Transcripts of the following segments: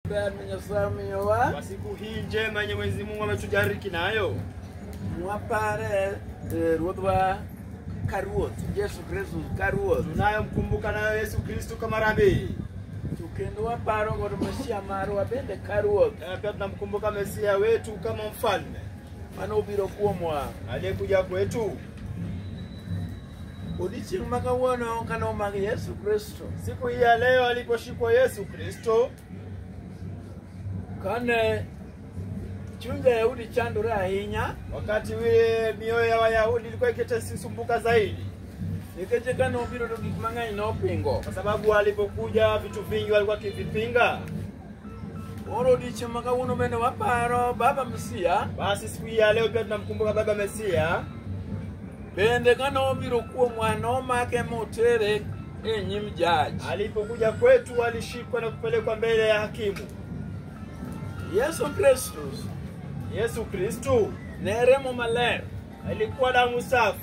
Kwa siku hii njema yenye Mwenyezi Mungu ametubariki nayo, mwapare ruodhwa karuoth Yesu Kristo karuoth, tunayomkumbuka nayo Yesu Kristo kama rabii, to kendo waparo godo Mesia marwa bende karuoth, pia tunamkumbuka Mesia wetu kama mfalme manobiro kuomwa, aliyekuja kwetu. Odiechieng' ma kawuono kanomak Yesu Kristo, siku hii ya leo aliposhikwa Yesu Kristo, kane chuny Jayahudi chandore ahinya, wakati ule mioyo ya Wayahudi ilikuwa ikisumbuka zaidi, nikech kanobiro to gik mang'eny nopingo, kwa sababu alipokuja vitu vingi walikuwa kivipinga. Koro odiechieng' ma kawuono bende waparo Baba Mesia. Basi siku hii ya leo pia tunamkumbuka Baba Mesia. Bende kanobiro kuomwa nomake motere e nyim jaji. Alipokuja kwetu alishikwa na kupelekwa mbele ya hakimu. Yesu Kristo, Yesu Kristo ne remo maler, alikuwa damu safi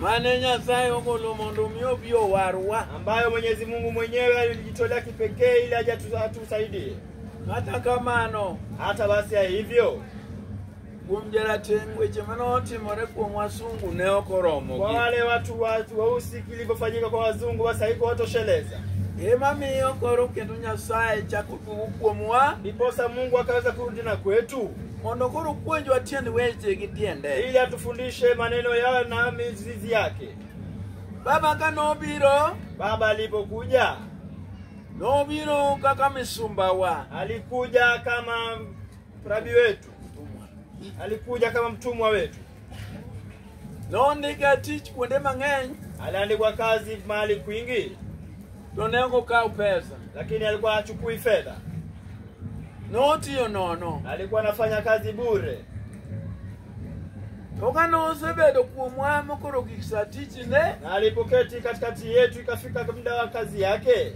mane Nyasaye ogolo mondo mi obi owarwa, ambayo Mwenyezi Mungu mwenyewe alijitolea kipekee ili aje atusaidie. Kata kamano, hata basi ya hivyo, kuom jarateng' weche manotimore kuom wasungu ne ok oromogi. Kwa wale watu weusi kilivyofanyika kwa wazungu basi haikuwatosheleza. Ema miyo koro kendo Nyasaye chako duogo kuomwa, ndiposa Mungu akaweza kurudi na kwetu, mondo koro puonjwa tiend weche gi tiende, ili atufundishe maneno yao na mizizi yake. Baba kanobiro, Baba alipokuja, nobiro kaka misumbawa, alikuja kama rabi wetu, alikuja kama mtumwa wetu. Nondike tich kuonde mang'eny, aliandikwa kazi mahali kwingi, to ne ok okaw pesa, lakini alikuwa hachukui fedha. Notiyo nono, alikuwa anafanya kazi bure. To kane osebedo kuomwa mokoro gik sa tichne, na alipoketi katikati yetu ikafika muda wa kazi yake,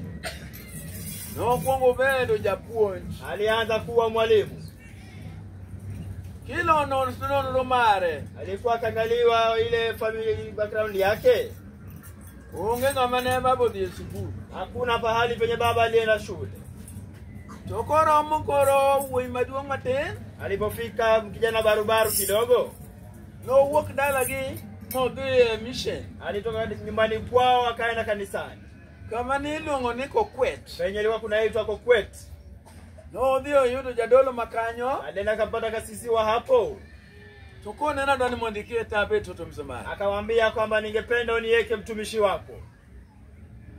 nokwongo bedo japuonj. Alianza kuwa mwalimu. Kila nonro mare, alikuwa akaangaliwa ile family background yake. Onge ng'ama ne baba odhi e sikul. Hakuna pahali penye baba alienda shule. To koromo koro wuoyi maduong' matin, alipofika kijana barubaru kidogo, nowuok dalagi modhi e mission. Alitoka nyumbani kwao akaenda kanisani, kama niluongo ni Kokwet, penye ilikuwa kunaitwa Kokwet. Nodhi oyudo jadolo makanyo, alienda akampata kasisi wa hapo. To konena adwa ni mondo iketa abed toto msamaha, akamwambia kwamba ningependa uniweke mtumishi wako.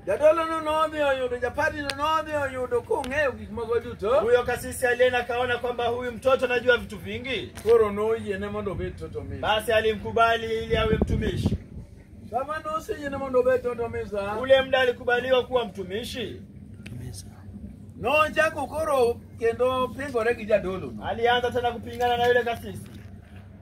Jadolo no nodhi oyudo, japadri no nodhi oyudo kong'eyo gik moko duto. Huyo kasisi alienda akaona kwamba huyu mtoto anajua vitu vingi, koro noyiene mondo obed toto misa. Basi alimkubali ili awe mtumishi. Sama noseyiene mondo obed toto misa, ule muda alikubaliwa kuwa mtumishi. Nochako koro kendo pingore gi jadolo no. Alianza tena kupingana na yule kasisi.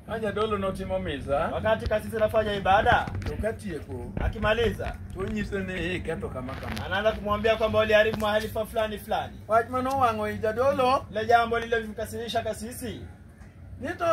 Ka jadolo notimo misa, wakati kasisi anafanya ibada, to katieko, akimaliza, to nyise ni ketho kama kama. Anaanza kumwambia kwamba uliharibu mahali fa fulani fulani. Wach manowang'o i jadolo, ile jambo lililomkasirisha kasisi, ni to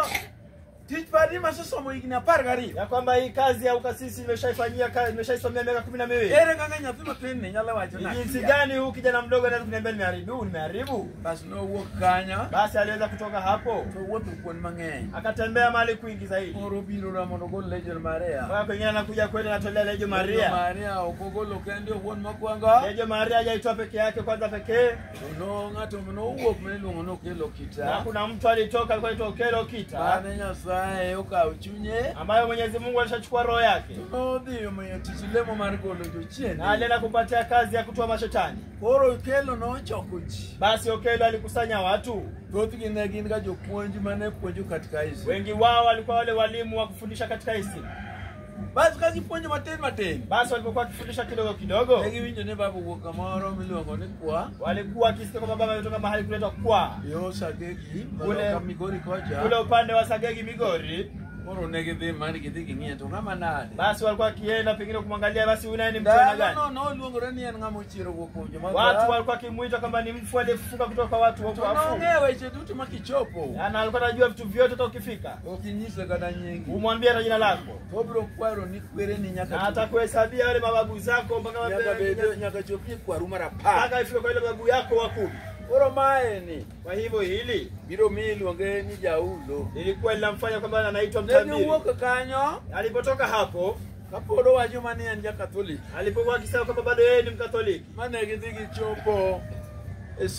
tich padri masesomo higni 12, ya kwamba hii kazi ya ukasisi nimeshaifanyia kazi, nimeshaisomea miaka 12. Ere kaka nyathi matin ni nyalo wacho Ni nang'o? jinsi gani huyu kijana mdogo anaweza kuniambia nimeharibu, nimeharibu? Basi nowuok kanyo, Basi aliweza kutoka hapo, to wuotho kuond mang'eny. akatembea mahali kwingi zaidi. Moro biro ra mondo ogol Legion Maria. Mpaka kwingine anakuja kwenda anatolea Legion Maria. Maria ok ogolo kende owuon mokwongo. Legion Maria hajaitoa peke yake kwanza pekee. To no ng'ato manowuok miluongo ni Okelo Kita. Na kuna mtu alitoka alikuwa anaitwa Okelo Kita, Mane Nyasaye okawo chunye, ambayo Mwenyezi Mungu alishachukua roho yake. To nodhi omiyo tich lemo mar golo jochiende. Na alienda kumpatia kazi ya kutoa mashetani. Koro Okelo nochoko ji. Basi Okelo alikusanya watu. Thothgi ne gin ga jopuonj mane puonjo katika isi. Wengi wao walikuwa wale walimu wa kufundisha katika isi. Basi kagipuonjo matin matin, basi walipokuwa wakifundisha kidogo kidogo, ne giwinjo ni baba owuok kamoro miluongo ni Kwa. Walikuwa wakisikia kwamba baba ametoka mahali kuletwa Kwa. Yo Sagegi, Kule maloka Migori kocha. Kule upande wa Sagegi Migori. Koro ne gidhi mani gidhi ging'iye to ng'ama nade. Basi walikuwa wakienda pengine kumwangalia, basi huyu naye ni mtu aina gani? Ndalo no noluongore ni en ng'ama ochiero wuok kuom joma Watu walikuwa wakimuita kwamba ni mfu aliyefufuka kutoka kwa watu To wafu. nong'eyo weche duto ma kichopo. Na alikuwa anajua vitu vyote hata ukifika. Ok inyise kata nyingi. Umwambie hata jina lako. To obiro kwaro ni kwereni Na nyaka atakuhesabia wale mababu zako mpaka nyaka bed nyaka chop e kwaru mar 10. mpaka ifike kwa ile babu yako wa 10. Koro maeni Kwa hivyo hili biro miyi iluonge ni jaulo. lilikuwa linamfanya kwamba anaitwa Ne mtabiri. giwuok kanyo Alipotoka hapo, kapod owacho mani en ja-Katholik. alipokuwa akisema kwamba bado yeye ni Mkatoliki, Mane gidhi gichopo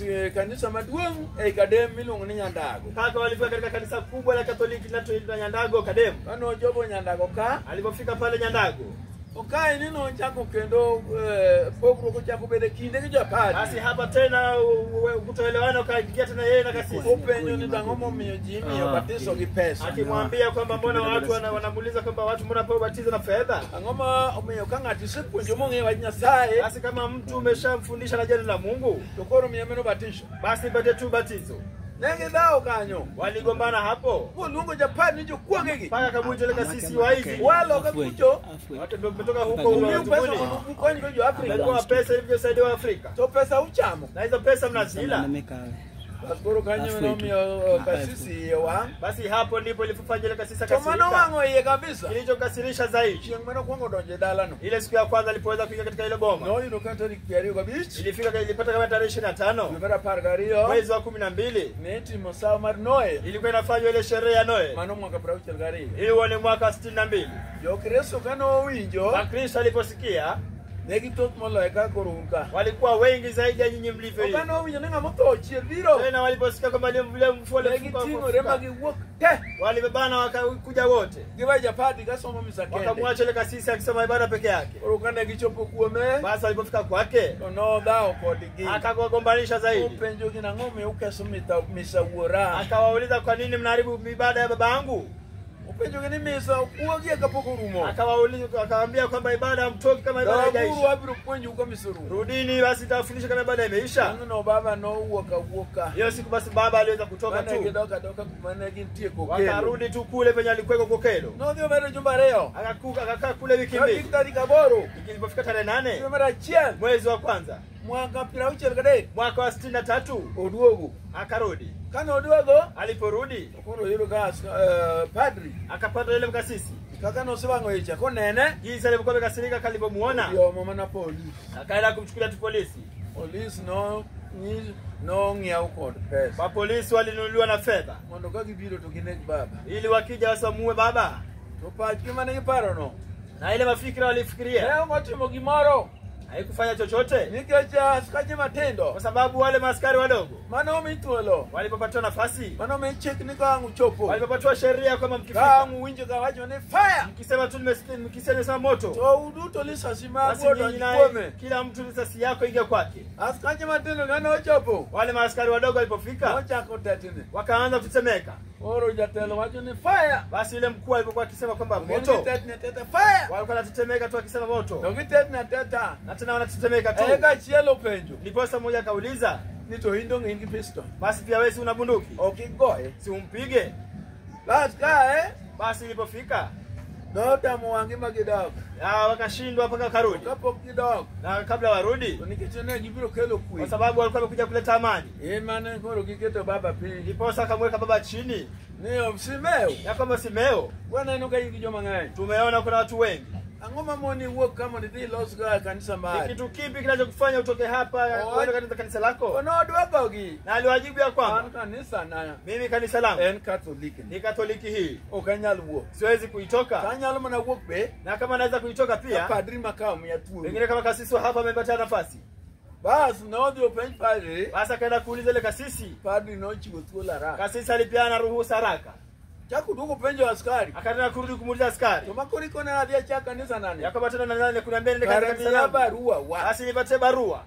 e kanisa maduong' ei Kadem miluongo ni Nyandago. mpaka walifika katika kanisa kubwa la Katoliki linaloitwa Nyandago Kadem. Kane ochopo Nyandago ka, Alipofika pale Nyandago, okae ni nochako kendo pogruok ochako bedo e kinde gi basi japadi. hapa tena kutoelewana ukaingia tena yeye na kasisi, Openjo ni tang'o momiyo ji imiyo batiso gi pesa. akimwambia kwamba mbona watu wanamuuliza kwamba watu mbona pewa ubatizo na fedha. Ang'o ma omiyo ka ng'ato isepuonjo mong'eyo wach Nyasaye Basi kama mtu umeshamfundisha na jana la Mungu, to koro miye mano batiso. basi mpatie tu ubatizo. Ne gidhawo kanyo. Waligombana hapo Moluongo japadi ni jokuong'egi. mpaka akamuita ile kasisi wa hizi Waloka kucho watu ndio mmetoka huko umiu pesa ulimwenguni, mondo ukonygo jo Afrika. mmepewa pesa ili msaidiwe Afrika, To pesa uchamo. na hizo pesa mnazila. Bas koro kanyo nomiyo kasisi iye wang'. Basi hapo ndipo ilipofanya ile kasisi To mano akasirika. wang'o iye kabisa. Kilichokasirisha zaidi, Chieng' mane okwongo donjo e dalano. ile siku ya kwanza alipoweza kuingia katika ile boma, Noyudo ka tarik 25 ilifika ilipata kama tarehe 25 dwe mar 12 mwezi wa 12 ne itimo sawo mar Noe ilikuwa inafanywa ile sherehe ya Noe. mano mwaka 62. Ilikuwa ni mwaka 62. Jokristo kane owinjo Wakristo aliposikia ne githoth moloyo kaka koro un ka. walikuwa wengi zaidi ya nyinyi mlivyo To hivi. kane owinjo ni ng'ama otho ochier biro Tena waliposikia kwamba yule mfu ne alifufuka, giting'ore ma giwuok te walibebana wakakuja wote, giweyo japadi kasomo misa kende. wakamwacha ile kasisi akisoma ibada peke yake. Koro kane gichopo kuome Basi walipofika kwake to nodhawo kodgi. akawagombanisha zaidi, Openjogi nang'o miyo ukeso misa wuora. akawauliza kwa nini mnaharibu ibada ya baba yangu? Openjogi ni misa okuogie kapok orumo. Akawauliza, akawaambia kwamba ibada hamtoki kama ibada Doguru haijaisha. abiro puonjou ka misa orumo. Rudini basi nitawafundisha kama ibada imeisha. Chieng'no baba nowuok awuoka. Hiyo siku basi baba aliweza kutoka Mane tu, gidok adoka kuma ne gintie Kokelo. wakarudi tu kule penye alikuweko Kokelo. Nodhi omedo jumbe ariyo. Akakaa kule wiki Nogik mbili. tarik 8 Ilipofika tarehe 8 dwe mar 1 mwezi wa kwanza mwaka 63 mwaka wa 63 oduogo. akarudi. Kane oduogo Aliporudi to koro oyudo ka padri akapata yule mkasisi kaka nosewang'o icha konene jinsi alivyokuwa amekasirika kalivyomuona, odhi mana polis. akaenda kumchukulia tu polisi. Polis nong'iew kod pesa Mapolisi walinunuliwa na fedha mondo ka gibiro to gineg baba. ili wakija wasamue baba, To pachgi mane giparono na ile mafikira ne walifikiria ok otimo gimoro haikufanya chochote, nikech askache matindo kwa sababu wale maaskari wadogo mane omi thuolo walipopatiwa nafasi, mane omi chik ni ka ang' uchopo walipopatiwa sheria kwamba ka mkifika, ang' uwinjo ka wacho ni fire mkisema tu nimesikia, mkisema nimesema moto, to uduto lisasi magu basi nyinyi odonj naye kuome. kila mtu risasi yako ingia kwake. Askache matindo kane ochopo Wale maaskari wadogo walipofika nochako tetni. wakaanza kutetemeka. Koro jatelo wacho ni fire. Basi yule mkuu alipokuwa akisema kwamba To gin moto, gitetni ateta fire. walikuwa wanatetemeka tu akisema To moto, gitetni ateta. na tena wanatetemeka tu. Eka achiel openjo Ndiposa mmoja akauliza, ni to in dong' in gi pistol. basi pia wewe si una bunduki, Ok igoye. si umpige? Bas kae Basi ilipofika notamo wang'gi ma gidok. wakashindwa mpaka wakarudi, Kapok gidok na kabla warudi, to nikech ne gibiro kelo kwa kwe. sababu walikuwa wamekuja kuleta amani, Emane koro giketo baba piny. ndiposa akamweka baba chini Ni Simeo ya kwamba Simeo, waneno ka in gi joma ng'eny. tumeona kuna watu wengi. Ang'o ma moni iwuok ka mondo idhi ilos go e kanisa Ni mari? kitu kipi kinachokufanya utoke hapa uende katika kanisa To lako? nodwokogi. Na aliwajibu ya An kwamba kanisa na mimi kanisa langu en Katholik ni Katoliki, hii ok anyal wuok. siwezi kuitoka, Anyalo mana wuok be na kama naweza kuitoka ka pia, padri ma ka omiya thuolo. pengine kama kasisi wa hapa amepatia nafasi. Bas nodhi openj padri. Basi akaenda kuuliza ile kasisi, Padri nochiwo thuolo haraka. kasisi alipeana ruhusa haraka. Chako duogo penjo askari. Akaenda kurudi kumuuliza askari To makoro ikone adhi achak kanisa nane. ya kwamba tena na nani kuniambia nende katika Kare kanisa miya langu, barua wa. basi nipatie barua.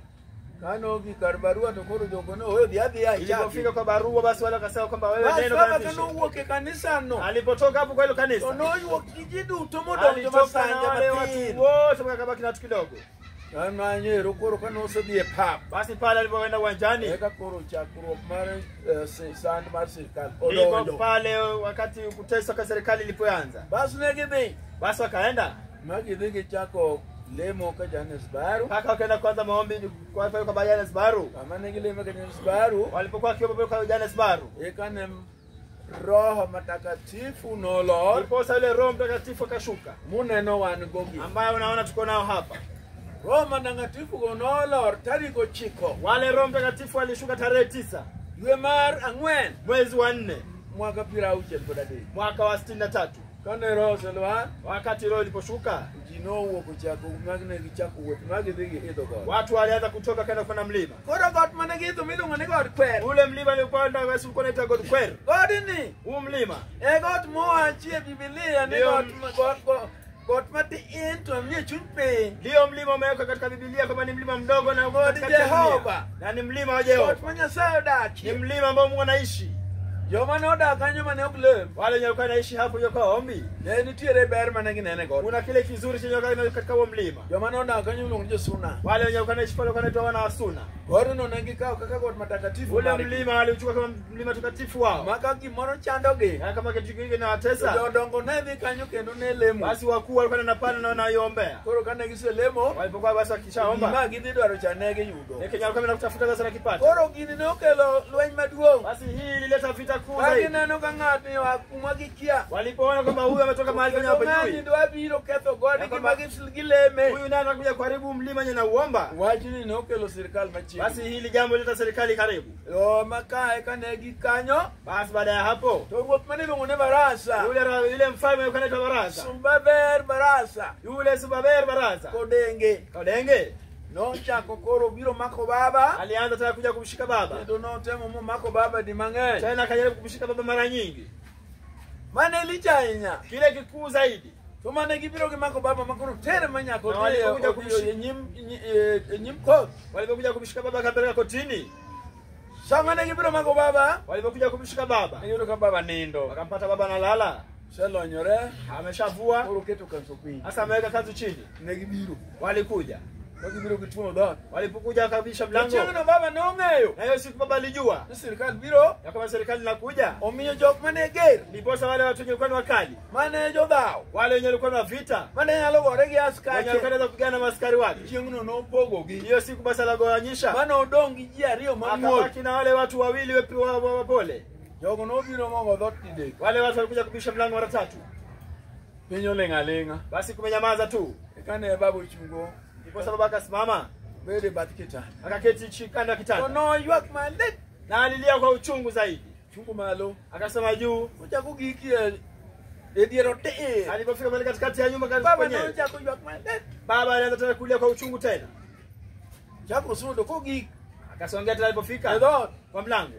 Kane ogik kar barua to koro jogo ne owe dhi adhiya ichaki. Ilipofika kwa barua, basi wale wakasema kwamba wewe Bas nenda baba kaanzishe. kane owuok e kanisano Alipotoka hapo kwa hilo to kanisa, noywak gi ji duto modonjo alitoka na masanja wale matin. watu wote mpaka kabaki na watu kidogo. Kananyero koro kanosedhi e pap. Basi pale alipoenda uwanjani, eka koro chakruok mar sand mar sirikal ndipo odonjo. pale wakati kuteswa kwa serikali ilipoanza. Bas ne gidhi. Basi wakaenda Ma gidhi gichako lemo ka Johannes Baru. mpaka wakaenda kwanza maombi kwa kwa Johannes Baru. Kama ne gilemo ka Johannes Baru, Walipokuwa wakiomba kwa Johannes Baru, eka ne Roho Matakatifu nolor ndiposa yule Roho Mtakatifu akashuka, muneno wan gogi. ambayo unaona tuko nao hapa. Roho Matakatifu go nolor tarik 9 Wale Roho Mtakatifu walishuka tarehe 9 dwe mar 4 mwezi wa 4 mwaka 63. mwaka wa 63. Kane Roho oselwar, Wakati Roho iliposhuka, ji nowuok ochako magne gichako wuoth ma gidhi giidho got. watu walianza kutoka kwenda kwenda mlima. Koro got mane giidho miluongo ni God Kwer. Ule mlima ulipanda Yesu ulikuwa unaitwa God Kwer. Godni Huu mlima e got mowachi e Biblia ni Ndio. got matin to nie chuny piny. ndio mlima umewekwa katika Biblia kwamba ni mlima mdogo na uko God katikati ya dunia. Jehova. Na ni mlima wa Got Jehova. ma Nyasaye Ni odakie. mlima ambao Mungu anaishi. Joma nodak kanyo mane ok lem, Wale wenye walikuwa wanaishi hapo walikuwa ombi. ne nitiere ber mane ginene got. Kuna kile kizuri chenye walikuwa katika huo mlima. Joma nodak kanyo miluongo ni Josuna. Wale wenye walikuwa wanaishi pale walikuwa wanaitwa wana wa Suna. Godno ne gikawo kaka got matakatifu Ule margi. mlima waliuchukua kama mlima takatifu wao. Ma ka gimoro chandogi, Na kama kitu kingine to kinawatesa, jodongo ne dhi kanyo kendo ne lemo. basi wakuu walikuwa wanapanda na wanaiombea. Koro kane giselemo, Walipokuwa basi wakishaomba, gima gidhi dwaro cha ne giyudo. ni kenye walikuwa wanakutafuta sasa nakipata. Koro gini nokelo lweny maduong'. Basi hii ilileta vita kuu Ka zaidi. gineno ka ng'atni oa kuma gikia. Walipoona kwamba huyu ametoka mahali kwenye Kendo ng'ani hapajui, dwa biro ketho godgi Ya ma kwamba- gileme. huyu naye anakuja kuharibu mlima yenye nauomba. Wachni nokelo sirikal Basi machiegni. hili jambo lileta serikali karibu. O ma kae kane gikanyo, Basi baada ya hapo, to ruoth mane iluongo ni Barasa, yule mfalme alikuwa anaitwa Barasa, Sumbaber Barasa, yule Subaber Barasa Kodenge, Kodenge nochako koro biro mako baba, alianza tena kuja kumshika baba kendo notemo momako baba di mang'eny. tena, akajaribu kumshika baba mara nyingi. Mane lich ahinya, Kile kikuu zaidi, to mane gibiro gimako baba makoro tere manyaka Na odhi walipokuja odhi kumshika- e nyim koth. walipokuja kumshika baba akapeleka kotini. Sama ne gibiro mako baba, Walipokuja kumshika baba, ne ka baba nindo. wakampata baba analala, Oselonyore, ameshavua koro oketo kanso piny. sasa, ameweka kanzu chini. Ne gibiro, Walikuja, ma gibiro gituomo dhoot. walipokuja wakabisha To mlango, chieng'no baba nong'eyo na hiyo siku baba alijua ni sirikal biro, ya kwamba serikali inakuja. omiyo jok mane ger, Ndiposa wale watu wenye walikuwa ni wakali, mane jodhaw, wale wenye walikuwa na vita, mane nyalo gore gi wenye walikuwa askache, wanaweza kupigana na maaskari wake, chieng'no nopogogi. hiyo siku basi alagawanyisha, Mane odong' gi ji ariyo mamuol. akabaki na wale watu wawili wepi wapole. Jogo nobiro mogo dhoot didek. Wale watu walikuja kubisha mlango mara tatu, Piny oling' aling'a. basi kumenyamaza tu. Eka ne baba ochungo, Ndiposa baba akasimama obedo e bath kitanda. akaketi kando ya To kitanda noywak malit, na alilia kwa uchungu zaidi, chungo malo, akasema juu. ochako giki e dier ot tir. Alipofika pale katikati ya nyumba Baba kwenyewe, nochako ywak malit, baba alianza tena kulia kwa uchungu tena, chako sudo kogik akasongea tena. e Alipofika dhoot, kwa mlango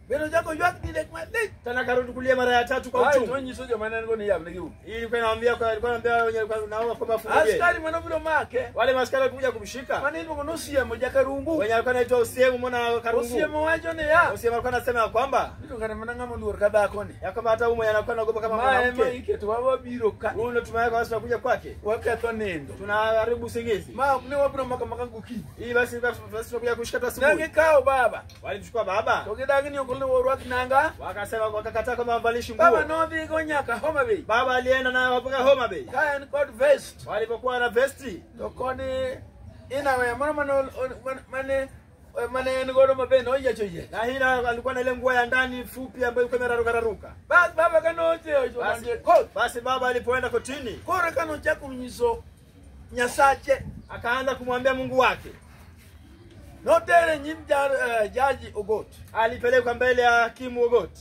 bende ochako ywak didek malit. tena, akarudi kulia mara ya tatu kwa Ae to uchungu. onyiso joma ne en go ni yawne giuru. Hii ilikuwa inaambia kwa alikuwa anaambia wenye alikuwa naomba kwamba afungulie. Askari manobiro make, Wale maaskari walikuja kumshika, mane iluongo ni Osiemo Jakarungu. wenye alikuwa anaitwa Osiemo mwana wa Karungu. Osiemo wacho niya, Osiemo alikuwa anasema ya kwamba ito kata mana ng'ama oluor ka dhakoni. ya kwamba hata huyu mwenye anakuwa anaogopa kama Ma ema mwanamke, iketowa wabiro ka, huyu ndio tumeweka basi, tunakuja kwake waketho nindo. tunaharibu usingizi. Ma ok ni wabiro mako maka gokinyi. Hii basi basi tunakuja kushika tu Ne asubuhi. gikawo baba, Walimchukua baba, to gidagi ni ok onego orwak nanga. wakasema wakakataa kwamba amvalishi Baba nguo. nodhigo nyaka Homa Bay, Baba alienda nayo mpaka Homa Bay. ka en kod vest, Walipokuwa na vesti to kod inaweya moro mane en godo maber noyiecho yiech. na hii na alikuwa na ile nguo ya ndani fupi ambayo ilikuwa imeraruka raruka. Bas baba kanocheyo Basi, odonjo e kot. basi baba alipoenda kotini Koro kanochako nyiso Nyasache, akaanza kumwambia Mungu wake. notere nyim jaji Ogot. Alipelekwa mbele ya hakimu Ogot.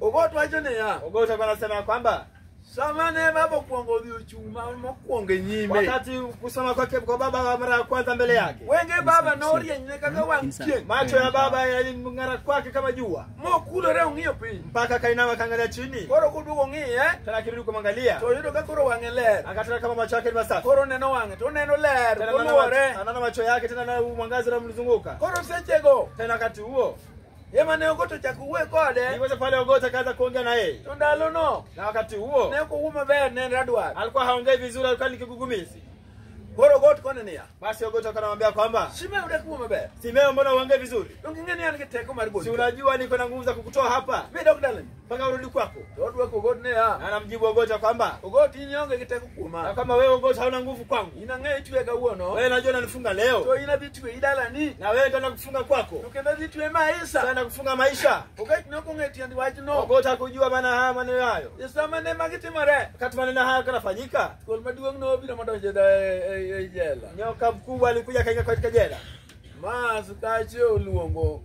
Ogot wacho niya, Ogot alikuwa anasema ya kwamba sama ne baba okwongo odhi ochung' mokwongo e nyime, wakati kusoma kwake kwa baba mara ya kwanza mbele yake, wenge baba norienyne kaka wang' chieng' macho ya baba yalimng'ara kwake kama jua, mokulore ong'iyo piny. mpaka akainama akaangalia chini. Koro koduogo ng'iye, Tena akirudi kumwangalia to oyudo ka koro wang'e ler. akataka kama macho yake ni masafi. Koro oneno wang'e to oneno ler Tena koluore. anaona macho yake tena na mwangaza unamzunguka. Koro sechego Tena wakati huo ema ne Ogot ochako wuoyo kode, ndipo pale Ogot akaanza kuongea na yeye, to ndalono na wakati huo ne ok owuo maber ne en radwar. alikuwa haongei vizuri, alikuwa ni kigugumizi. Koro Ogot kone niya. Basi Ogot akanamwambia kwamba Simeo dak wuo maber. Simeo, mbona uongee vizuri? Donge ing'e ni an gi teko mar goli. Si unajua niko na nguvu za kukutoa hapa Midok dalani. mpaka urudi kwako. To odwoko Ogot niya. Na anamjibu Ogot kwamba Ogot in ionge gi teko na kuoma. kama wewe Ogot hauna nguvu kwangu. In ang'eyo itwe kawuono. Wewe najua unanifunga leo To in adhi tweyi dalani. na wewe ndio nakufunga kwako. To kendo adhi twe maisha. Sasa nakufunga maisha. Ogot ne ok ong'e tiend wachno. Ogot hakujua maana haya maneno hayo. E sama ne magi timore. Wakati maneno hayo kanafanyika, Thuol maduong' nobiro modonjo e jela. nyoka mkubwa alikuja akaingia katika jela. Ma askache oluongo.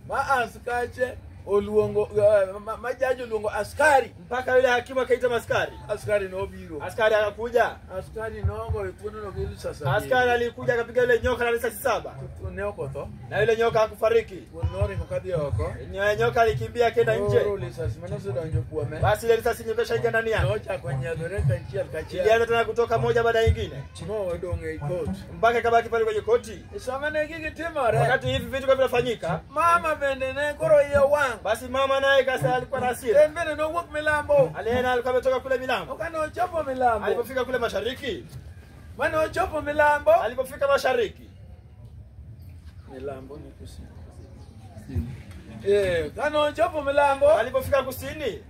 Ma askache oluongo ma jaji oluongo askari. Mpaka yule hakimu akaita maskari. Askari nobiro. Askari akakuja. Askari nogoyo thuondno gi risasi. Askari alikuja akapiga yule nyoka na risasi 7. Thuon ne ok otho. Na yule nyoka hakufariki. Thuon noringo kadhi oko. Nyoka alikimbia akaenda nje. Koro risasi mane osedonjo kuome. Basi ile risasi nyepesha ndani yake. Nochako nyiedhore kachiel kachiel. Ilianza tena kutoka moja baada ya nyingine Modong' ei kot. mpaka ikabaki pale kwenye koti. E sama ne gigi timore, Wakati hivi vitu kwa vinafanyika, mama bende ne koro iye wang'. basi mama naye kasa alikuwa na hasira. En bende nowuok milambo. Alienda, alikuwa ametoka kule Milambo. To kane ochopo milambo, Alipofika kule mashariki, mane ochopo milambo, alipofika mashariki, milambo ni kusini. Kane ochopo milambo, alipofika kusini,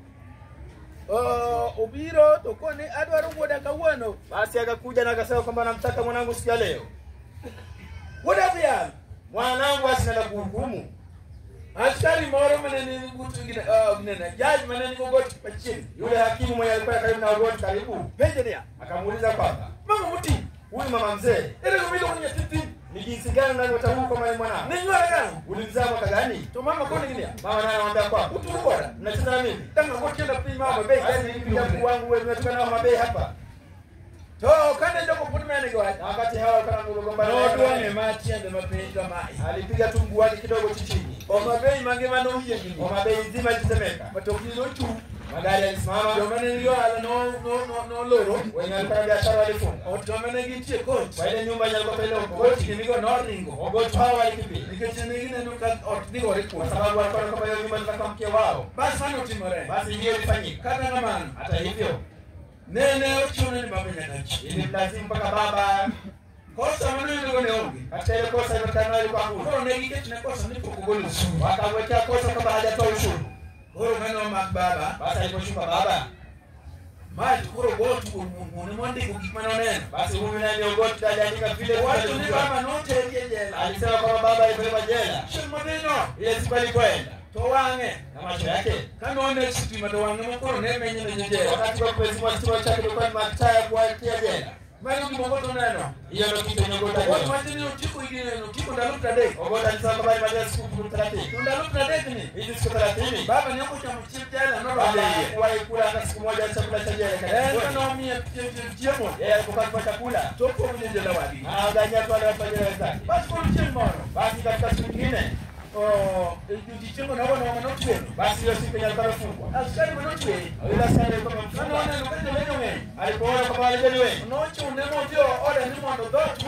obiro to koni adwaro wuoda kawuono. basi akakuja na akasema kwamba namtaka mwanangu siku ya leo. Wuoda dhiang'. Mwanangu asinaenda kuhukumu. Askari moro mane ni but ginene, judge mane ni Ogot machiegni. Yule hakimu mwenye alikuwa karibu na Ogot karibu, Penje niya, akamuuliza kwamba mama muti, huyu mama mzee ere gima iluongo ni nyathi tin? ni jinsi gani unavyotambua kama ni mwanao? Ne nywole karang'o? Ulimzaa mwaka gani? To mama koni gi niya, Mama naye anamwambia kwamba utugo koda. mnacheza na mimi. Dang' Ogot tienda piny ma Homa Bay Basi kae nilipiga mguu wangu wewe umetoka na Homa Bay hapa. To kane jogo pod mene gi wach, Na wakati hawa walikuwa wanagombana, nodwang'e ma tiende mapiny kamae. alipiga tu mguu wake kidogo chini. Homa Bay mangima noyiengni. Homa Bay nzima ilitetemeka. Matokni nochung', Magari yalisimama, joma ne nigi ohala noloro, wenye walikuwa na biashara walifunga. ot joma ne gintie kot, Kwa ile nyumba yenye alikuwa pale Ogot Ogot, ginigo noringo. Ogot hao walikimbia. Nikech ne gineno ka ot dhi gore Kwa kuome. sababu walikuwa kwamba hiyo nyumba ni mke wao. Bas mano otimore. Basi hiyo ilifanyika. Kata kamano, Hata hivyo, nene ochuno ni baba nyaka chiew. ilimlazimu mpaka baba Kosa manoyudogo ne onge. katika ile kosa ilipatikana ilikuwa hakuna. Koro ne giketne kosa ni pok ogolo osuru. Wakamwekea kosa kwamba hajatoa ushuru. Koro kane omak baba, Basi aliposhuka baba, ma to koro Ogot wuon mondiko gik mane oneno. basi huyu naye ni Ogot aliandika vile Owacho ni vile. baba noteri e jela. Alisema kwamba baba alipelekwa jela. Chieng' modhino, Ile siku alipoenda to wang'e. na macho yake, Kane one sitima to wang'e mokoro ne menyo ne jela. wakati wa kupezimwa stima chake ilikuwa ni mataa ya kuwatia jela. Mano gima Ogot oneno. Hiyo ndio kitu yenye Ogot Ogot aliona. wacho ni otieko higni otieko ndalo 30. Ogot alisema kwamba alimaliza siku 30. To ndalo 30 ni, Hizi siku 30 baba ne ok ochamo chiemb jela baba nodonjo e iye. hakuwahi kula hata siku moja chakula cha jela. En Katika ka nomiye chiemo, yeye alipokuwa akipewa chakula to opogo ne jela wadgi. anawaganyia tu wale watu wa jela wenzake. Bas koro chieng' moro, Basi katika siku nyingine, odiochieng'no nogo nogo manotweyo. basi hiyo siku yenye alikuwa amefungwa, Askari manotweye, yule askari alikuwa kane amemfunga, oneno ka jolweny ng'eny, alipoona kwamba wale wengi, nochune modhi ode ni mondo dhoot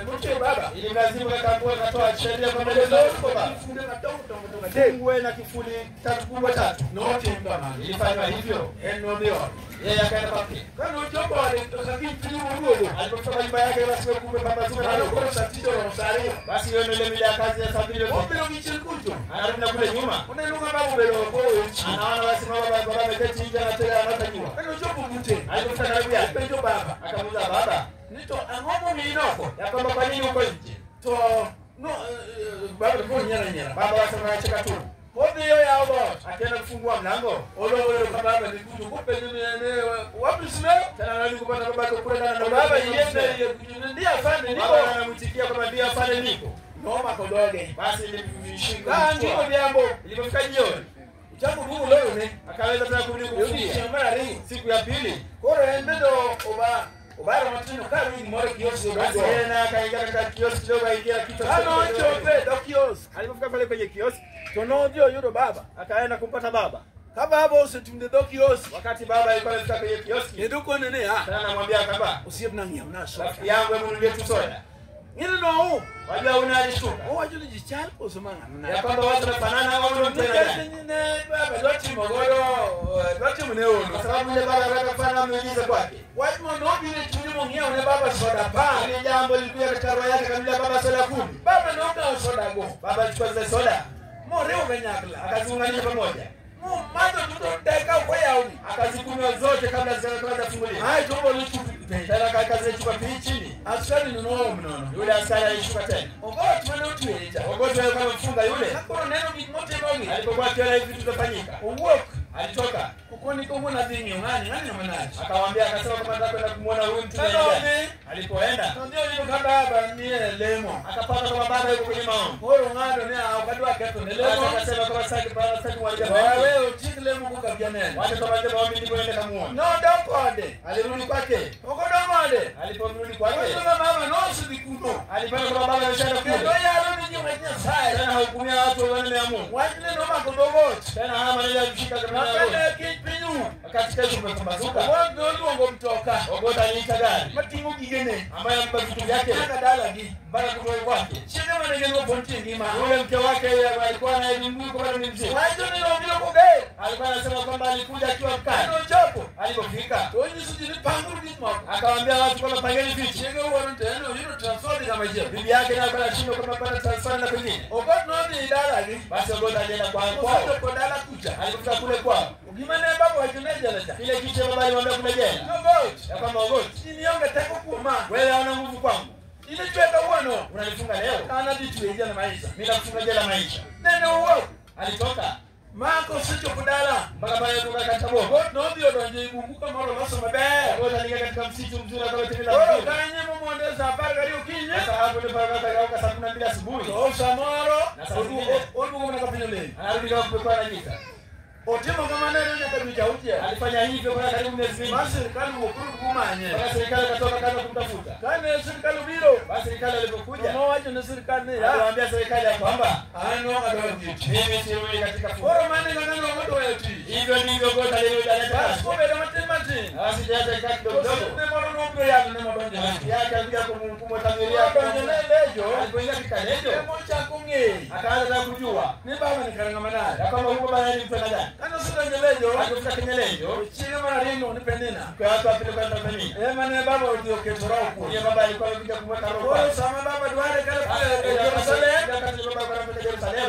motwe baba ilimlazimu kakaambua akatoa sheria kwamba ile olor ndio kod baba kifunde madongo dongo dongo adek. fungue na kifuli tatu kubwa tatu. Notim kamano. Ilifanywa hivyo, En nodhi ode. yeye akaenda kwake. Kane ochopo ode to sa kiny piny oduogo. Alipofika kwa nyumba yake, basi kumbe pambazuka na Mano roho. koro sa tich oromo sa ariyo. Basi hiyo ndio ile mida ya kazi ya saa 2 iliyopita. Obiro gi chien kucho. Anarudi na kule nyuma, Oneno ka baba obedo oko oyo chieng'. anaona basi mama baba ameketi nje anatega anata jua. Kane ochopo bute, Alipofika karibu yake, openjo baba akamuuliza baba, ni to ang'o momiyo in oko? ya kwamba kwa nini uko nje? To no baba to koro nyiero anyiera. Baba wasema anacheka tu. Odhi oyawo dhoot. Akienda kufungua mlango, Olowero ka baba ni kucho kopenjo ni wapi Simeo? tena anarudi kupata baba yake kule ndani To na baba yiende iye kucho ni ndiye afande niko. Baba anamwitikia kwamba ndiye afande niko. Nomako dhoge. Basi ilimshika. Ka ang'o odhiambo, Ilipofika jioni, ochako duogo lorone. akaweza tena kurudi E kufugia. odiochieng' mar ariyo. Siku ya pili, Koro en bende obaro matin okawo gimoro e kiosk basi odonjo. yeye naye akaingia katika kioski kidogo, aingia kichwa. Kane ochopo e dho kiosk, Alipofika pale kwenye kioski, to nodhi oyudo baba. akaenda kumpata baba. Ka baba osetunde dho kiosk, Wakati baba alikuwa amefika kwenye kioski, kendo kone niya, tena anamwambia kwamba osiepna ng'iewna soda. rafiki yangu, hebu nunulie tu soda. Ngine no Wajua unalishtuka. Owacho ni ji chal koso ma ng'ano Ya kwamba watu wanafanana au ndio mtu Nikech ne baba dwa timo godo dwa timo ne Kwa ono. sababu ile baba anataka kufanya miujiza kwake. Wach mondo obiro e chunye mong'iewo ne baba soda 10. Ile jambo lilikuja katika roho yake kamila baba soda 10. Baba nokawo soda go Baba alichukua zile soda moriwo kanyakla akaziunganisha pamoja. momadho duto te ka ok oyawgi. Akazikunywa zote kabla hazijafunguliwa. Aeto obolo chupa piny. Tena akaweka zile chupa pili chini. Askari no noom nono. Yule askari alishuka tena. Ogot mane otweye cha. Ogoto alikuwa amemfunga yule. Ka koro neno gik motimogi. Alipokuwa akiona hivi vitu vinafanyika, Owuok alitoka okoni kawuono adhi ng'iyo ng'ani ng'ani ng'ama nade. akawaambia, akasema kama nataka kwenda kumuona huyu mtu Ka gani. nodhi Alipoenda to odhi oyudo ka baba nie lemo. akapata kama baba yuko kwenye maombi. Koro ong'ado ni ah ok adwa ketho ne Basi lemo. akasema kama sitaki baba, sitaki kumharibia To maombi. aweyo ochik lemo koka abi anene. Wacha tumalize maombi ndipo niende kamuone. Nodok ode. Alirudi kwake. Ok odong ode. Aliporudi kwake Oyudo ka mama nosedhi kuno. alipata kama baba ameshaenda Kendo kule. oyalo ne ji wach Nyasaye. Tena hahukumia watu wa maneno ya Mungu. Wachne nomako dhogot. Tena haya maneno yalimshika kama Mapende maneno. kiny piny ru. Wakati kesho kumepambazuka, Ogot noluongo mtoka Ogota aliita gari mating'o gigene ambaye ampa vitu vyake nyaka dalagi. mpaka kutoka kwake. Chiege mane gin go pod nitie ngima. Yule mke wake yeye alikuwa naye ni Mungu bado ni mzima. Wacho ni nobiro koger. Alikuwa anasema kwamba alikuja akiwa Kane mkali. ochopo Alipofika to onyiso ji ni panguru gik moko. akawaambia watu kwamba pangeni vitu. Chiege wuoro to en oyudo transfer dhi kamachielo. Bibi yake naye alikuwa anashindwa kwamba pata transfer na kwingine. Ogot nodhi dalagi. Basi Ogota alienda kwa kwao. Osechopo dala kucha. Alipofika kule kwao, Gima ne baba wacho ne jela cha. kile kitu cha baba alimwambia kule jela Nogot. ya kwamba Ogoti, In ionge teko kuoma. wewe hauna nguvu kwangu, In ichwe kawuono. unanifunga leo, An adhi tweyi jela maisha. mimi nakufunga jela maisha. Nene owuok. Alitoka Ma kosechopo dala. mpaka pale kutoka katika boma. Ogot nodhi odonjo e bungu kamoro oloso maber. Ogoti aliingia katika msitu mzuri akawa Koro mzuri. kanye momonde sa 12 okinyi. Sasa hapo ndipo akageuka saa 12 asubuhi. To samoro Na saa zingine. oduogo mana ka piny oleny. Anarudi kama kumekuwa na giza. Otimo kamano nyaka dweche auchiel. Alifanya hivyo kwa karibu miezi mingi. Ma sirikal owuok koro gumanye. Mpaka serikali ikatoka kaanza kumtafuta. Kane sirikal obiro, Basi serikali to ilipokuja, nowacho ne sirikal niya, aliwaambia serikali ya kwamba an ok adwar dhi e tich. mimi sirudi katika fungu. Koro mano e kaka nogodo weyo tich. Hivyo ndivyo Gota alivyojaleta Bas kazi. kobedo matin matin, Basi jaza ikaa to kidogo kidogo. osiepne moro nobiro yalone modonjone. Rafiki yake alikuja kumtamiria. Odonjone e lejo, Alipoingia katika lejo, emochako ng'eyo akaanza tena kujua ni baba ni kara ng'ama nade. ya kwamba huyu baba ni mtu aina gani. Kane osedonjo e lejo, Alipofika kwenye lejo, to chiege mar ariyo iluongo ni Penina, kwa watu wa pili kwenda Tanzania. ema ne baba odhi oketo roho kuome. Ndiye baba alikuwa amekuja kumweka roho Koro kwake. sama baba dware kare e Jerusalem,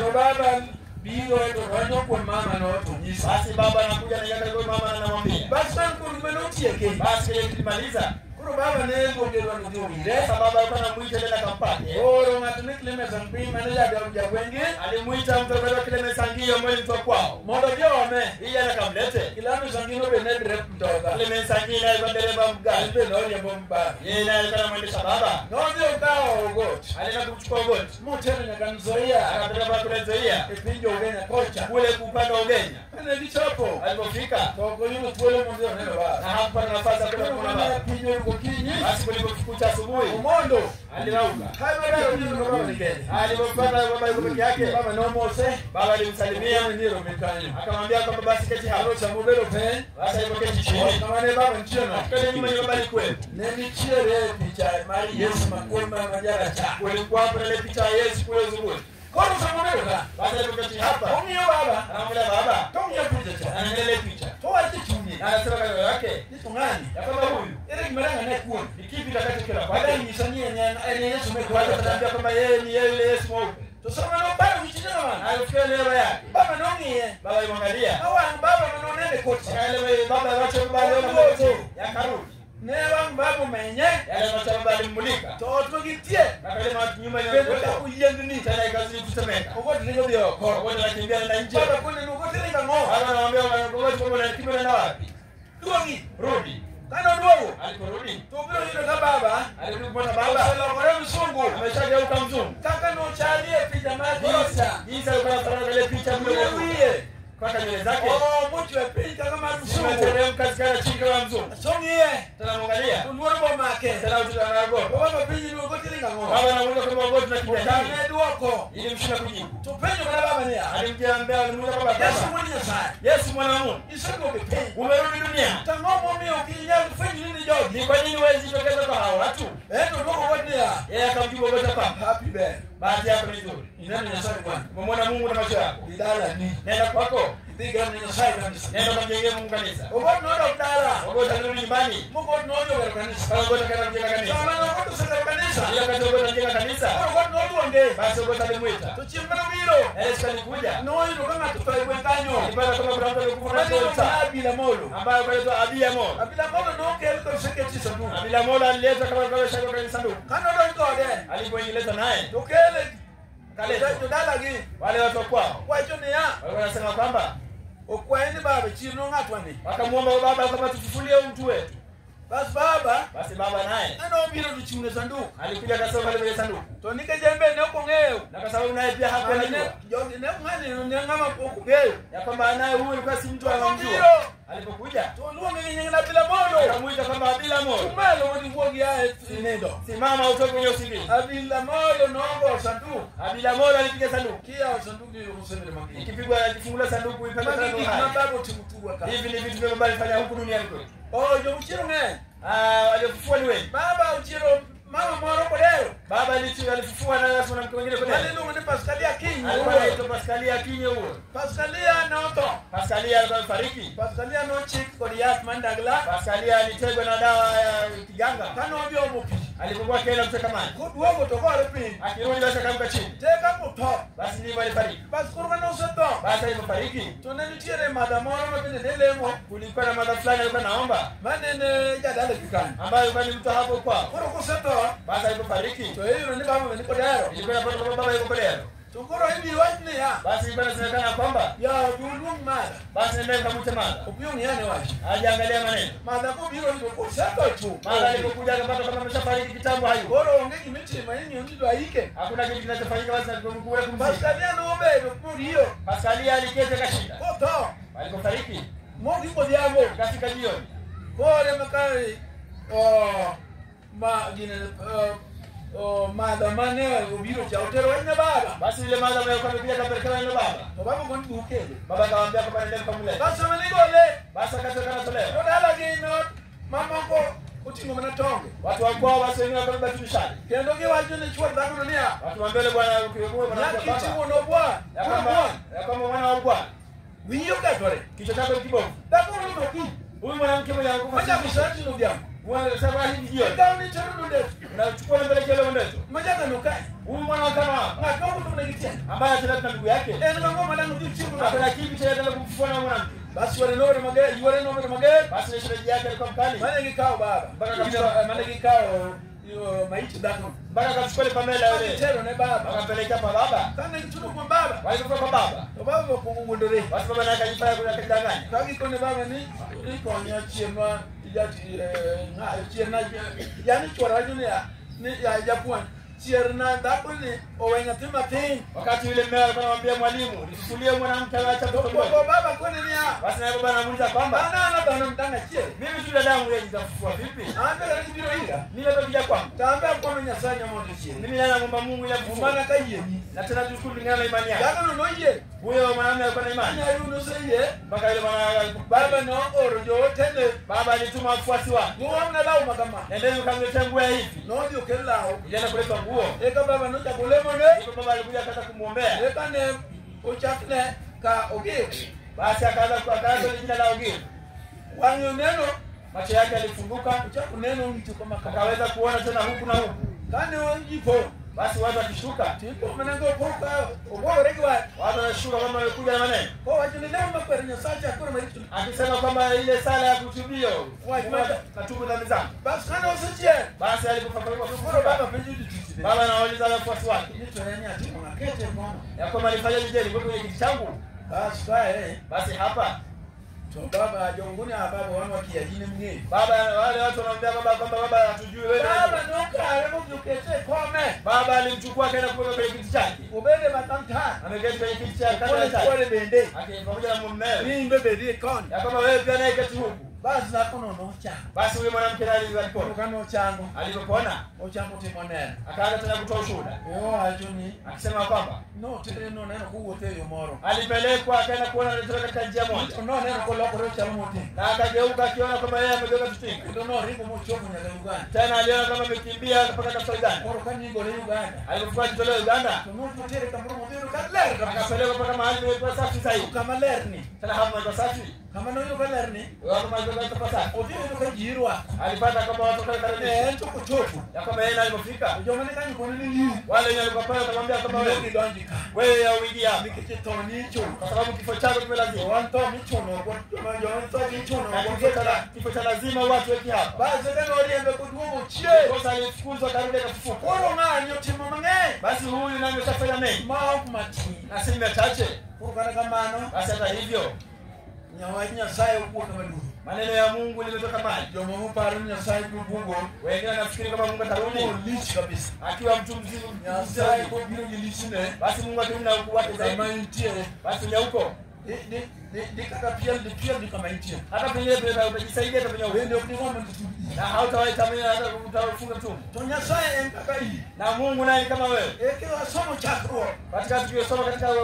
to baba biro to donjo kuom mama no to nyise. Basi baba anakuja na yeye kwa mama na anamwambia. Bas bang' koro gima notieke, Basi kile tulimaliza. koro baba ne luonge dwa nodhi owire. Sasa baba alikuwa anamuita nenda kampate. Koro ng'ato ni Clement Sangpi mane jagweng'gi Alimuita mtu akaitwa Clement Sangio ambaye ni mtu wa kwao. mondo odhi oome. Ili akamlete. Clement Sangpi no be ne derep mtoka. Clement Sangio naye alikuwa dereva En mgari. be noriembo baba. Yeye naye alikuwa anamwendesha baba. Nodhi okawo Ogot Alienda kumchukua Ogot. motero nyaka Nzoia Akapeleka mpaka kule Nzoia. e piny jo-Ugenya kocha. Kule upande wa Ugenya. Kane gichopo Alipofika to ok oyudo thuolo mondo odhi oneno na baba. hakupata nafasi ya kwenda Koro kumwona mane baba. piny orumo okinyi, Basi kulipokucha asubuhi omondo alirauka. kae maber oyudo ka baba ni kende. Alipopata baba yuko peke yake, Baba nomose baba alimsalimia ni romi kanyo. akamwambia kwamba basi keti hapo. Koro sama obedo piny, Basi alipoketi chini, kama ne baba nitie no, kale nyuma ya baba alikuwepo. ne nitiere picha mar Yesu makwar ma jarachar. Kulikuwa hapo na ile picha ya Yesu kule uzunguni. Koro sama obedo ka, Basi alipoketi hapa, ong'iyo baba, anamwambia baba, to ong'iyo picha cha, anaangalia ile picha. to wacho e chunye, Na anasema kwa moyo wake ni to ng'ani, ya kwamba huyu ere gima dang' ane kuome? ni kipi kitakachokila Wadang' kwake. nyisa ni en Yesu me Watu kwadho wataniambia kwamba yeye ni yeye yule Yesu mweupe. To sama noparo gi chunye kamano, Alifikia neema yake. baba nong'iye, Baba alimwangalia. ma wang' baba manonene kocha. Yale baba wacho baba aliona Oduogo. yakarudi. Ne wang' baba omenye, Yale macho baba alimmulika. to ot ma gintie, Na kale macho nyuma bende inayokuja. ochako yiengni. Tena ikazidi kutemeka. Ogot ringo dhi oko. Wote wanakimbia na nje. Baba kone Ogot ringo ang'o? Baba anamwambia Ogot kwamba unakimbia na wapi? Duogi. Rudi. Kane oduogo, Aliporudi, to obiro yudo ka baba alirudi kupata baba. oselokore msungu Ameshageuka mzungu. kaka nochalie picha mar Yesu. Jinsi alikuwa anafanana na ile picha mle Yie kwa wiye Mpaka nywele zake Oh, mochwe piny kaka mar msungu. zimeteremka zikaenda chini kama mzungu. Song'iye. Tena anamwangalia. Luoro bomake. Tena mtoto anaogopa. Baba penjo ni Ogot iringo ang'o? Baba anamuuliza kama Ogot na kimbia Otame nini? duoko. Ilimshinda kujibu. To penjo mana baba niya. Alimjambia, alimuuliza baba Yesu kwamba wuod Nyasaye. Yesu mwana wa Mungu, Iseduogo e piny. umerudi duniani. To ang'o momiyo ok inyal fwenyri ni jogi? Ni kwa nini huwezi jitokeza kwa hao watu? En to odwoko Ogot niya. Yeye akamjibu Ogot kwamba Happy ber. bahati yako ni nzuri. Ineno Nyasaye bwana. Umemwona Mungu na macho yako. Dhi dalani. Nenda kwako, Idhi ger ne Nyasaye kanisa. nenda ukamjengee Mungu kanisa. Ogot nodok dala. Ogot alirudi nyumbani. Mogot nodhi ogero kanisa. Kama Ogot akaenda kujenga kanisa. Sama ne Ogot osegero kanisa. Ila wakati Ogot anajenga kanisa, Koro Ogot noluonge. basi Ogot alimuita. To chieng' manobiro. Na Yesu alikuja. Noyudo ka ng'ato otho e gweng' kanyo. Alipata kama kuna mtu alikufa Mane katika iluongo ni mtaa Abila Molo. ambaye anaitwa Abia Molo. Abila Molo nokel koseket e sanduku. Abila Molo aliletwa kama kama shaka kwenye sanduku. Kanodonj kode. Alipoingileta naye, To kele kaleta jodalagi wale watu wa kwao. wacho niya. Walikuwa wanasema kwamba Okwaye ni baba chirno ng'atwani. wakamuomba baba kama tufufulie huyu mtu wetu. Bas baba Basi baba naye anobiro to chung'e sanduku. alikuja akasoma pale kwenye sanduku. To nikech en be ne ok ong'eyo. Na kwa sababu naye pia hakuwa Ng'ani ne anajua jogi ne ng'ani ne ng'ama ok ong'eyo. ya kwamba naye huyu alikuwa si mtu anamjua. Obiro Alipokuja to oluonge gi nying Abila Molo. akamuita kwamba Abila Molo, Kumalo mondo iwuog ia e nindo. simama utoke kwenye usingizi. Abila Molo nogo sanduku. Abila Molo alipiga sanduku. Kiyawo sanduku ni osebedo mangima. Ikipigwa ikifungula sanduku ipata Magi sanduku gik ma hai. baba otimo thurwa ka. Hivi ni vitu vya baba alifanya huku duniani kwetu. Oh, jochiero ng'eny. Waliofufua ni wengi. Baba ochiero mama moro kodero. Baba alifufua na mwanamke mwingine Mane kodero. iluongo ni Paskalia Akinyi. Alikuwa anaitwa Paskalia Akinyi huyo. Paskalia notho. Paskalia alikuwa amefariki. Paskalia nochik kod yath mandagla. Paskalia alitegwa na dawa ya kiganga. Kanodhi omo pi. Alipokuwa akienda kuteka maji. Koduogo to gore piny. Akirudi basi akaanguka chini. Teka motho. Basi ndivyo alifariki. Bas koro kane osetho. Basi alipofariki To ne nitiere madha moro ma bende ne lemo. kulikuwa na madha fulani alikuwa naomba Manene jadala gi kanyo. ambaye alikuwa ni mtu hapo kwao. Koro kosetho. Basi alipofariki To iyudo ni baba be ni kodero. ilikuwa inapata kwamba baba yuko kodero. To koro idhi wach niya. Basi ilikuwa inasemekana kwamba Yaw dhi uluong madha. basi nenda mkamwite madha. Ok ong'e wach. Hajaangalia maneno. Madha kobiro to kosetho chuth. Madha alipokuja akapata kama ameshafariki kitambo hayupo. Koro onge gimitimo ing'iyo ni idwa ike. Hakuna kitu kinachofanyika basi alipokuwa kumzika. Paskalia nobedo moriyo. Paskalia aliketi akashinda. Kotho. Alipofariki Mogik odhiambo. ikafika jioni. Kore makare ma gine madha mane obiro cha otero wach ne baba. Basi yule madha ambaye alikuwa amekuja akapelekea neno baba. To baba okoni dhi ukele. Baba akamwambia kwamba nenda mkamlete. Bas sama nigole. Basi akatoka anatolewa. To dalagi not mamoko oting'o mana tonge. Watu wa kwao basi wengine wakabeba tu mishale. Kendo giwacho ne chuor dhakono niya. Watu wa mbele bwana ukiwepo bwana Nyaki baba. iting'o nobwa. Ya kwamba Bwana. ya kwamba mwana wa Bwana Wiyi okethore. kichwa chako ni kibovu. Dhakono noki. Huyu mwanamke mwenye anakufa Machako sati odhiambo. Mwana hivi jioni. Ikawo ni tero nondeto. Unachukua mbele yale ndeto. Machaka nokae. Huyu mwana wa kama hapa Ng'at ma ok nigi tiende. ambaye anatenda na ndugu yake. En ng'ama madang' odhi chiemo Hakuna kitu cha tena kumfufua na mwanamke. Bas yuore nobedo mager, yuore nobedo mager. Basi na shemeji yake alikuwa mkali. Mane gikawo baba. Mpaka akamchukua Mane gikawo maiti dhako. mpaka akamchukua ile Pamela yule. Gitero ne baba. Akampelekea kwa baba. Kane gitudo kuom baba. Walipofika kwa baba. To baba okuongo wuondore. Basi baba naye akajifanya kuna akajidanganya. Ka gikone baba ni ikonya chienwa chierna yani chuora wacho niya ni ya japuonj chierna dhakoni owe nyathi matin. Wakati yule mume alikuwa anamwambia mwalimu, nifufulie mwanamke acha To mtoto mdogo. baba kone niya Basi naye baba anamuuliza kwamba an an dhano dang' achiel. mimi tu dadangu yeye nitamfufua vipi? An be kata gibiro ira. Mimi labda kuja kwangu. To an be akwayo Nyasaye mondo ochier. Mimi naye namuomba Mungu ili amfufue. Mana ka yieni. Na tena tushukuru kulingana na imani yake. Dhakono noyie. Huyo mwanamume alikuwa na imani. Nyaru noseyie. Mpaka yule mwana alipokubali. Baba nooro jootene. Baba alituma wafuasi wake. Giwomna law makama. Nendeni mkamletee nguo ya hivi. Nodhi okel law. Ilienda kuleta nguo. Eka baba nochako lemone. Ndipo baba alikuja akaanza kumwombea. Eka ne ochakne ka Ogir. Basi akaanza jina la Ogir. Wang'e oneno. Macho yake yalifunguka, Ochako neno nicho kama kama. akaweza kuona tena huku na huku. Kane jipo. Basi watu wakishuka, Tipo mana go poka obwogore gi wach. watu wanashuka kama wamekuja na maneno. Kowacho ni lemo makwero Nyasaye akoro maricho. Akisema kwamba ile sala ya kutubio, Wach natubu dhambi zangu. Bas kane osechier. Basi alipofafanua Koro baba penjo jotich. baba anawauliza wafuasi wake Ni to en atimo akete kono. ya kwamba alifanyaje? Je, nilikuwa kwenye kiti changu? Bas kae. Basi hapa To baba jonguni baba wan wakia in mng'eyo. baba, wale watu wanamwambia baba kwamba baba hatujui wewe. Baba nokare modhi okete e kome. Baba alimchukua akaenda kuweka kwenye kiti chake. Obede matamta. Ameketi kwenye kiti chake kando Kone ya chake. chuore bende. Aki pamoja na mumewe. Ni imbe bedi e koni. Ya kwamba wewe pia naye keti huku. Basi dhako no nochango. Basi huyo mwanamke naye alipona. Koro kanochango, Alipopona ochango timo neno. akaanza tena kutoa ushuhuda Owacho ni akisema kwamba notere noneno kowuotho e yo moro. alipelekwa akaenda kuona alitoka katika njia moja, To noneno kolokore ochalo moting'o. na akageuka akiona kwamba yeye amegeuka kitinga. Kendo noringo mochopo nyaka Uganda. Tena aliona kama amekimbia mpaka katika Uganda. Koro ka nigole Uganda, Alipokuwa akitolewa Uganda to notere kamoro modhi yudo ka ler kabisa. akapelekwa mpaka mahali palikuwa safi zaidi. Kama ler ni, Tena hapo palikuwa safi, kama noyudo ka ler ni, hapo palikuwa safi. odhi yudo ka ji irwako. Alipata kwamba watu Ne walikaribisha en to kochopo, ya kwamba yeye alipofika, to joma ne kanyo kone ni in, wale wenye walikuwa pale wakamwambia kwamba ok wewe gidonji ka. wewe hauingii hapa Nikech tho nichulo. kwa sababu kifo chako To kimelazima, wan tho michuno ok joma tho michuno na ok kifo cha lazima watu weki hapa. Bas eka noriembe koduogo chien. Kosa alifukuzwa karudi akafufuka. Koro ng'ani otimo mang'eny Basi huyu nami ushafanya mengi ma ok matin. na si machache. Koro kata kamano, Basi hata hivyo wach Nyasaye owuok maduong'. maneno ya Mungu limetoka mbali. Joma moparo ni Nyasaye biro duogo, Wengine wanafikiri kama Mungu atarudi olich kabisa. akiwa mtu mzima Nyasaye kobiro gi lichne, basi Mungu akirudi na ukuu wake kama zaidi, intiere, basi nyauko di kata piel di piel di kama intie. hata pengine pia utajisaidia hata penye Bende ok digomb mondo itug. na hautawahi tamani hata utafunga mtumbo. To Nyasaye en kaka in. Na Mungu naye kama wewe. E kiwasomo chakruok, Katika tukisoma katika ka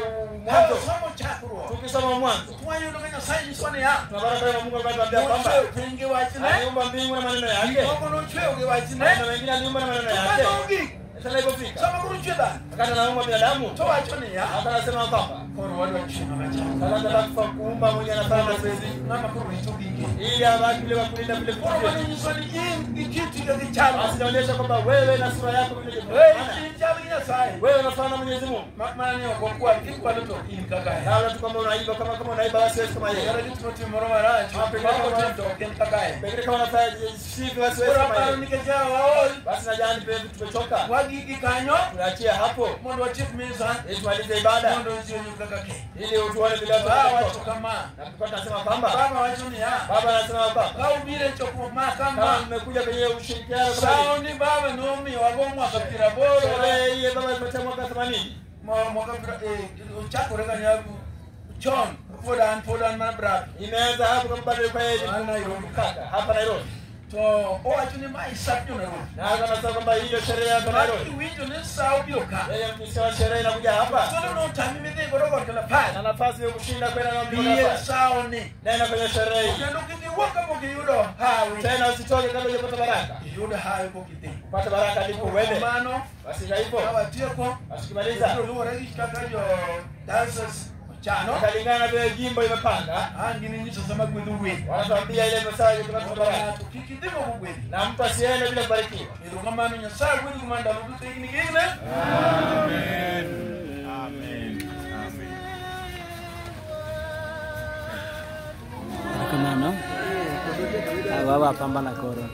mwanzo, wasomo chakruok, tukisoma mwanzo wayudo ka Nyasaye nyisowa niya, tunapata pale Mungu ambaye anatuambia kwamba nochweyo piny gi wachne, aliumba mbingu na maneno yake, moko nochweyo gi wachne, na mengine aliumba na maneno to yake. kane ogik, Sasa ilipofika sama koro ochwe dhano, wakati anaumba binadamu, to wacho niya, hata anasema kwamba koro wadwa chwe ng'ama chal. sasa nataka kuumba mwenye anafanya na sisi Ng'ama koro rito gige. ili abaki vile wa kulinda vile Koro vitu mano vyetu. nyiso ni in gi kiti gi gichalo. Basi inaonyesha kwamba wewe na sura yako vile Hey, vile. in chal gi Nyasaye. Wewe unafanana na Mwenyezi Mungu. Mak mana ni ok wakwal, kikwalo to in kaka en. Na tu kama unaiba kama unaiba basi wewe kama yeye. Kata gitimo tim moro marach, Pengine ma ok kama otim to ok en kaka en. Pengine kama unafanya sivyo basi wewe Koro kama aparo yeye. nikech waol, Basi na jana pia tumechoka. wagigi kanyo Tunaachia hapo mondo watiek misa, ili tumalize ibada mondo ji oyud kaka keny. ili utuone vile watu Baba wacho wanatoka. kama, Na tulikuwa tunasema kwamba baba wacho niya, baba anasema kwamba ka ubiro e chokruok ma kama kama, mmekuja kwenye ushirikiano kama hii, sawo ni baba nomiyowago mwaka piero aboro, sherehe hii ya baba imepatia mwaka 80. mwaka ochakore kanyo chon, pod an mana brother. Imeanza hapo kama bado ilikuwa yeye An Nairobi. kaka hapa Nairobi. To owacho ni mae sap jo Nairobi. Na hapa anasema kwamba hii ndio sherehe ya Mar Nairobi. kiwinjo ni sawo biro ka, Yeye mkisema sherehe inakuja hapa. thuolo notami midhi godo got Kalapar, Na nafasi ya kushinda kwenda na bi mlima. e sawo ni. Nenda kwenye sherehe hii. Kendo kik iwuok kapok iyudo hawi. Tena usitoke kabla hujapata baraka. Iyud hawi pok idhi. Upate baraka ndipo uende. Mano, Basi na hivyo. ka watieko, Basi tukimaliza biro luwore gi kaka jo dancers ochano. tukalingana na vile jimbo imepanga. Ang gininyiso sama gwedho winy. Wanatuambia ile masaa ya kupata Mondo baraka. ng'ato kik idhi mok ogwedhi. Na mtu asiende bila kubarikiwa. Erokamano Nyasaye gwedhu ma ndalo duto higni gi higni. Amen. Amen. Amen. Erokamano. Wawa pambana koro.